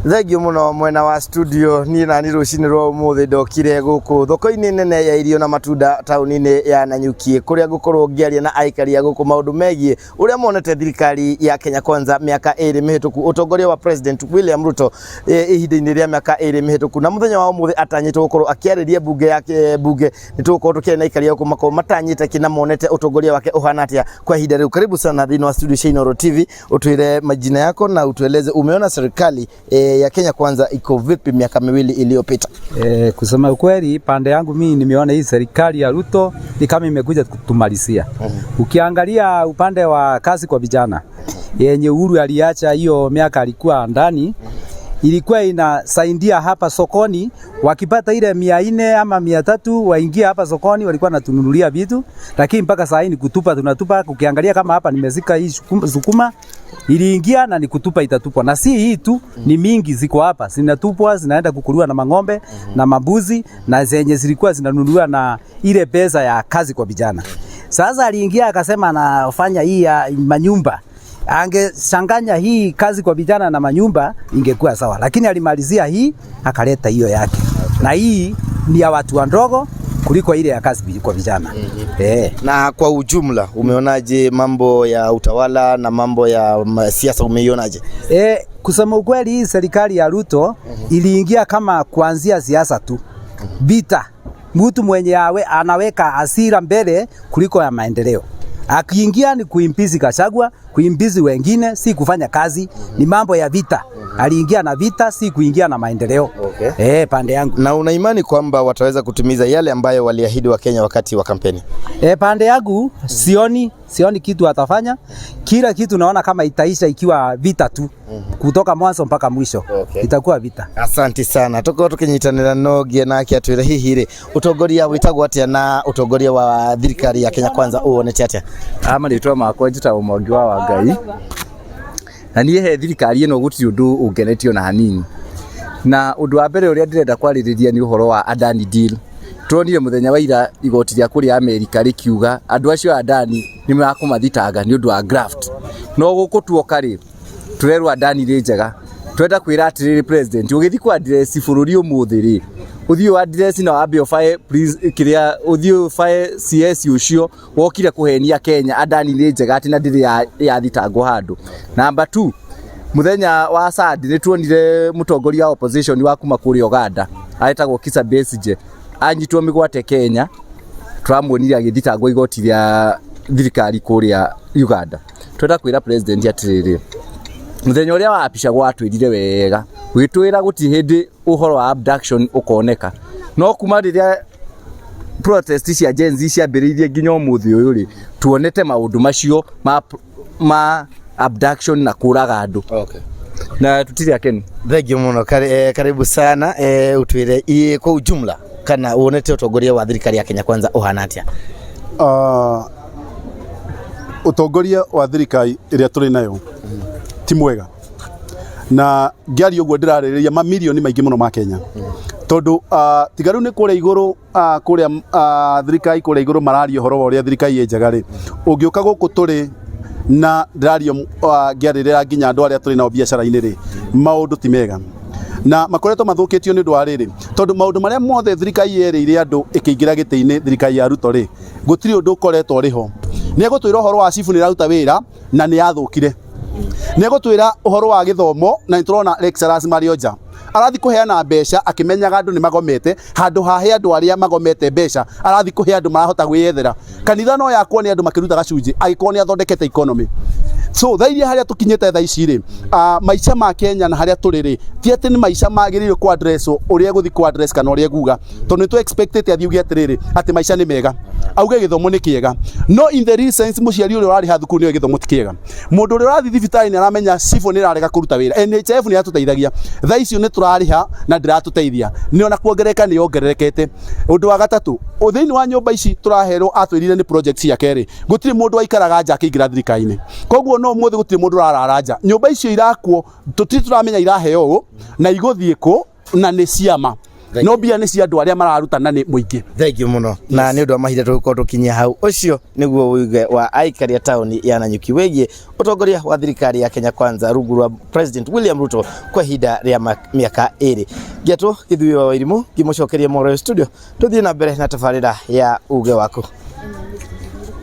Thengiũ mũno mwena wa studio. Niĩ nani rũcinĩ rwa ũmũthĩ ndokire gũkũ thoko-inĩ nene ya irio na matunda taũni-inĩ ya Nanyuki, kũrĩa ngũkorwo ngĩaria na aikari a gũkũ maũndũ megiĩ ũrĩa monete thirikari ya Kenya Kwanza mĩaka 2 mĩhĩtũku, ũtongoria wa President William Ruto ihinda-inĩ rĩa mĩaka 2 mĩhĩtũku. Na mũthenya wa ũmũthĩ atanyĩtwo gũkorwo akĩarĩria bunge ya bunge. Nĩ tũgũkorwo tũkĩaria na aikari a gũkũ makorwo matanyĩte kĩ na monete ũtongoria wake ũhana atĩa kwa ihinda rĩu. Karibu sana thĩinĩ wa studio cia Inooro TV, utuire majina yako na utueleze umeona serikali ya Kenya Kwanza iko vipi miaka 2 iliyopita. Kusema ukweli, pande yangu mimi nimeona hii serikali ya Ruto ni kama imekuja kutumalizia. Ukiangalia upande wa kazi kwa vijana yenye Uhuru aliacha hiyo miaka alikuwa ndani, ilikuwa inasaidia hapa sokoni, wakipata ile 400 ama 300 waingia hapa sokoni, walikuwa wanatununulia vitu, lakini mpaka saa hii ni kutupa, tunatupa. Ukiangalia kama hapa nimezika hii sukuma iliingia na ni kutupa, itatupwa. Na si hii tu, ni mingi ziko hapa zinatupwa, zinaenda kukuliwa na mang'ombe na mambuzi, na zenye zilikuwa zinanunuliwa na ile pesa ya kazi kwa vijana. Sasa aliingia akasema anafanya hii ya manyumba. Angechanganya hii kazi kwa vijana na manyumba ingekuwa sawa, lakini alimalizia hii akaleta hiyo yake, na hii ni ya watu wadogo kuliko ile ya kazi kwa vijana. Na kwa ujumla umeonaje mambo ya utawala na mambo ya siasa, umeionaje? Kusema ukweli, hii serikali ya Ruto iliingia kama kuanzia siasa tu, vita, mtu mwenye anaweka hasira mbele kuliko ya maendeleo. Akiingia ni kuimpeach Gachagua, kuimpeach wengine, si kufanya kazi, ni mambo ya vita. Aliingia na vita, si kuingia na maendeleo. Pande yangu. Na una imani kwamba wataweza kutimiza yale ambayo waliahidi wa Kenya wakati wa kampeni? Pande yangu sioni kitu atafanya. Kila kitu naona kama itaisha ikiwa vita tu. Kutoka mwanzo mpaka mwisho. Itakuwa vita. Asante sana. Tukorwo tukinyitanira no ngie nake atwire hihi ri utongoria witagwo atia na utongoria wa thirikari ya Kenya Kwanza uwonete atia? Marĩtwa makwa njĩtagwo Mwangi wa Wangai, na niĩ he thirikari ĩno gũtirĩ ũndũ ũngenetio na hanini. Na ũndũ wa mbere ũrĩa ndĩrenda kwarĩrĩria nĩ ũhoro wa Adani deal. Turonire mũthenya wa ira igoti rĩa kũrĩa Amerika rĩkiuga andũ acio a Adani nĩ makũmathitanga nĩ ũndũ wa graft. No gũkũ tuoka rĩ, tũrerwo Adani nĩ njega. Twenda kwĩra atĩrĩrĩ, president, ũgĩthiĩ kwa address bũrũri ũmũthĩ rĩ, ũthiĩ wa address na wambe ũbae please, kĩrĩa ũthiĩ ũbae CS ũcio wokire kũhenia Kenya Adani nĩ njega atĩ na ndĩrĩ yathitangwo handũ. Number 2, mũthenya wa Sunday nĩ tuonire mũtongoria wa opposition wa kuma kũrĩa Uganda aretagwo Kizza Besigye anyitwo mĩgwate Kenya, tũramuonire agĩthitangwo igoti rĩa thirikari kũrĩa Uganda. Twenda kwĩra president atĩrĩrĩ, mũthenya ũrĩa wapicagwo atwĩrire wega, wĩtwĩra gũtirĩ hĩndĩ ũhoro wa abduction ũkoneka, no kuma rĩrĩa protest cia Gen Z ciambĩrĩirie nginya ũmũthĩ ũyũ rĩ, tuonete maũndũ macio ma abduction na kũraga andũ. Na tutirĩ akenu. Thank you mũno. Karibu sana. Utwĩre kwa ujumla kana wonete ũtongoria wa thirikari ya Kenya Kwanza ũhana atĩa? Ũtongoria wa thirikari ĩrĩa tũrĩ nayo ti mwega, na ngĩaria ũguo ndĩrarĩrĩria mamirioni maingĩ mũno ma Kenya, tondũ tiga rĩu nĩ kũrĩa igũrũ, kũrĩa thirikari kũrĩa igũrũ mararia ũhoro wa ũrĩa thirikari ĩ njega rĩ, ũngĩũka gũkũ tũrĩ na ndĩraria ngĩarĩrĩra nginya andũ arĩa tũrĩ nao biacara-inĩ rĩ, maũndũ ti mega na makoretwo mathũkĩtio nĩ ũndũ wa rĩrĩ, tondũ maũndũ marĩa mothe thirikari yerĩire andũ ĩkĩingĩra gĩtĩ-inĩ, thirikari ya Ruto rĩ, gũtirĩ ũndũ ũkoretwo ũrĩ ho. Nĩ egũtwĩra ũhoro wa SHIF nĩ ĩraruta wĩra na nĩ yathũkire. Nĩ egũtwĩra ũhoro wa gĩthomo na nĩ tũrona lecturers marĩ o nja. Arathi kũheana mbeca akĩmenyaga andũ nĩ magomete, handũ hahe andũ arĩa magomete mbeca, arathi kũhe andũ marahota gwĩyethera. Kanitha no yakwo nĩ andũ makĩruta gacunjĩ angĩkorwo nĩ athondekete economy. So thaa iria harĩa tũkinyĩte thaa ici rĩ, maica ma Kenya na harĩa tũrĩ rĩ, ti atĩ nĩ maica magĩrĩirwo kũ address ũrĩa egũthiĩ kũ address kana ũrĩa ekuga, tondũ nĩ tũ expectĩte athiĩ auge atĩrĩrĩ atĩ maica nĩ mega, auge gĩthomo nĩ kĩega, no in the real sense mũciari ũrĩa ũrarĩha thukuru nĩoĩ gĩthomo ti kĩega. Mũndũ ũrĩa ũrathiĩ thibitarĩ nĩ aramenya SHIF nĩ ĩrarega kũruta wĩra, NHIF nĩ yatũteithagia, thaa icio nĩ tũrarĩha na ndĩratũteithia, nĩ ona kuongerereka nĩ yongererekete. Ũndũ wa gatatũ, thĩinĩ wa nyũmba ici tũraherwo atwĩrire nĩ project ciake rĩ, gũtirĩ mũndũ waikaraga nja akĩingĩra thirikari-inĩ, koguo no ũmũthĩ gũtirĩ mũndũ ũrarara nja. Nyũmba icio irakwo tũtirĩ tũramenya iraheo ũ na igũthiĩ kũ na nĩ ciama. No mbia nĩ cia andũ arĩa mararutana nĩ mũingĩ. Thank you muno, na nĩ ũndũ wa mahinda tũgũkorwo tũkinyia hau. Ũcio nĩguo uge wa aikari a taũni ya Nanyuki wĩgiĩ ũtongoria wa thirikari ya Kenya Kwanza rungu rwa President William Ruto kwa ihinda rĩa mĩaka 2. Ngĩetwo Gĩthuĩ wa Wairimũ, ngĩmũcokeria mohoro studio, tũthiĩ na mbere na tabarĩra ya uge waku.